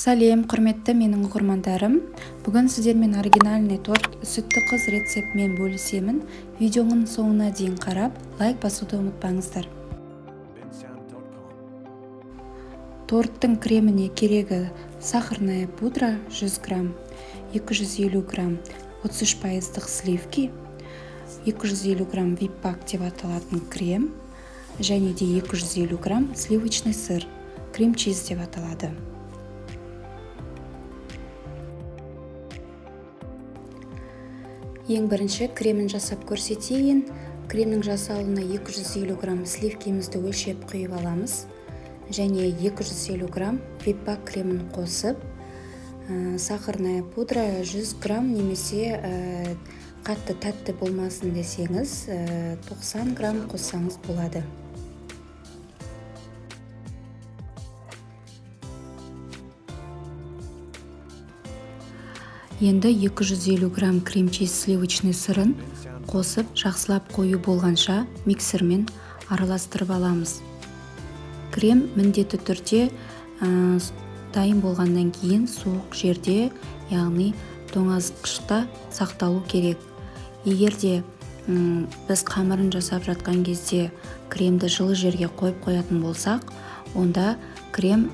Сәлем, құрметті менің оқырмандарым. Бүгін сіздермен оригинальный торт сүтті қыз рецептімен бөлісемін. Видеоның соңына дейін қарап, лайк басуды ұмытпаңыздар. Торттың креміне керегі сахарная пудра 100 грамм, 250 грамм 33% сливки, 250 грамм виппак деп аталатын крем және де 250 грамм сливочный сыр, крем-чиз деп аталады. Ең бірінші кремін жасап көрсетейін. Кремнің жасалуына 250 грамм сливкемізді өлшеп құйып аламыз және 250 грамм виппак кремін қосып, сахарная пудра 100 грамм немесе қатты тәтті болмасын десеңіз, 90 грамм қоссаңыз болады. Енді 250 грамм крем-чиз сливочный сырын қосып, жақсылап қою болғанша миксермен араластырып аламыз. Крем міндетті түрде дайын болғаннан кейін суық жерде, яғни тоңазытқышта сақталу керек. Егер де біз қамырын жасап жатқан кезде кремді жылы жерге қойып қоятын болсақ, онда крем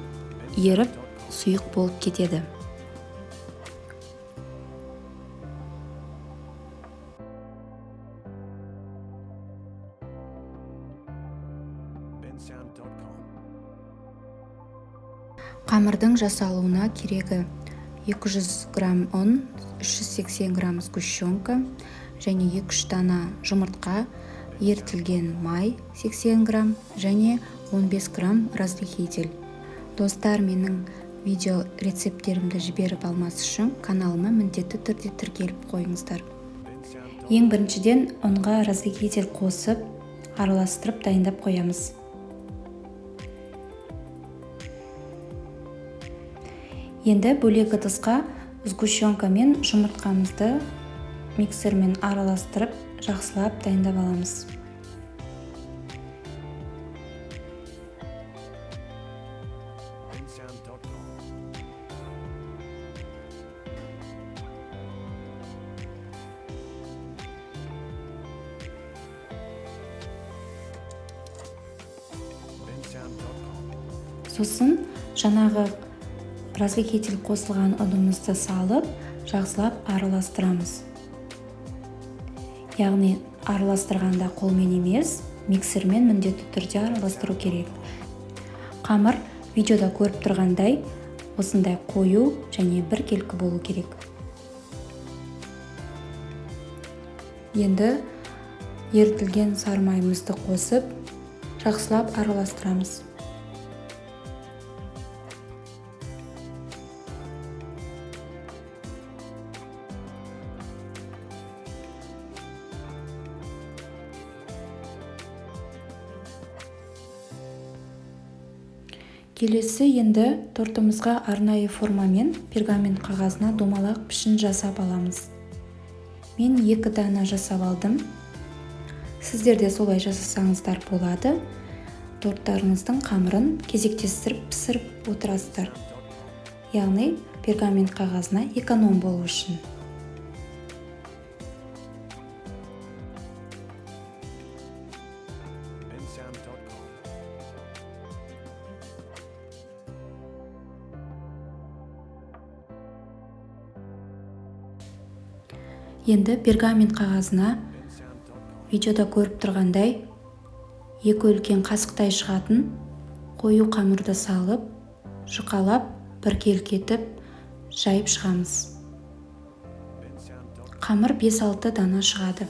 еріп сұйық болып кетеді. Қамырдың жасалуына керегі 200 грамм ұн, 380 грамм сгущенка және 2-3 дана жұмыртқа, ерітілген май 80 грамм және 15 грамм разрыхлитель. Достар, менің видео рецепттерімді жіберіп алмас үшін каналыма міндетті түрде тіркеліп қойыңыздар. Ең біріншіден ұнға разрыхлитель қосып, араластырып дайындап қоямыз. Енді бөлек ыдысқа сгущенка мен жұмыртқамызды миксермен араластырып, жақсылап дайындап аламыз. Сосын жаңағы разрыхлитель қосылған ұнымызды салып, жақсылап араластырамыз. Яғни араластырғанда қолмен емес, миксермен міндетті түрде араластыру керек. Қамыр видеода көріп тұрғандай осындай қою және біркелкі болу керек. Енді ерітілген сары майымызды қосып, жақсылап араластырамыз. Келесі енді тортымызға арнайы формамен пергамент қағазына домалақ пішін жасап аламыз. Мен 2 дана жасап алдым. Сіздер де солай жасасаңыздар болады. Торттарыңыздың қамырын кезектестіріп пісіріп отырасыздар. Яғни пергамент қағазына эконом болу үшін. Енді пергамент қағазына видеода көріп тұрғандай 2 үлкен қасықтай шығатын қою қамырды салып, жұқалап, біркелкі етіп жайып шығамыз. Қамыр 5-6 дана шығады.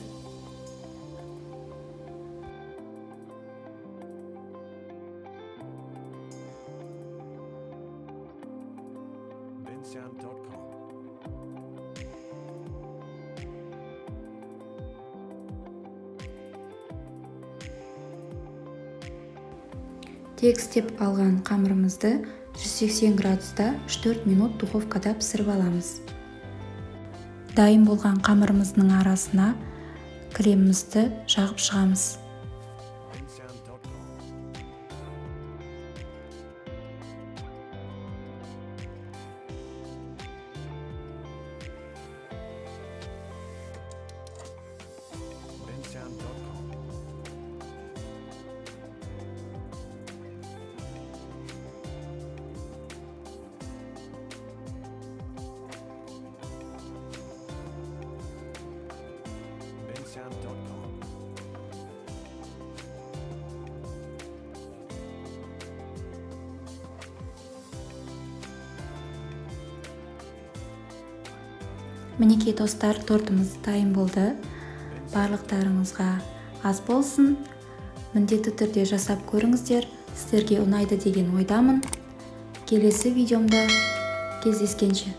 Тегістеп алған қамырымызды 180 градуста 3-4 минут духовкада пісіріп аламыз. Дайын болған қамырымыздың арасына кремімізді жағып шығамыз. Мінекей, достар, тортымыз дайын болды. Барлықтарыңызға ас болсын! Міндетті түрде жасап көріңіздер, сіздерге ұнайды деген ойдамын. Келесі видеомда кездескенше!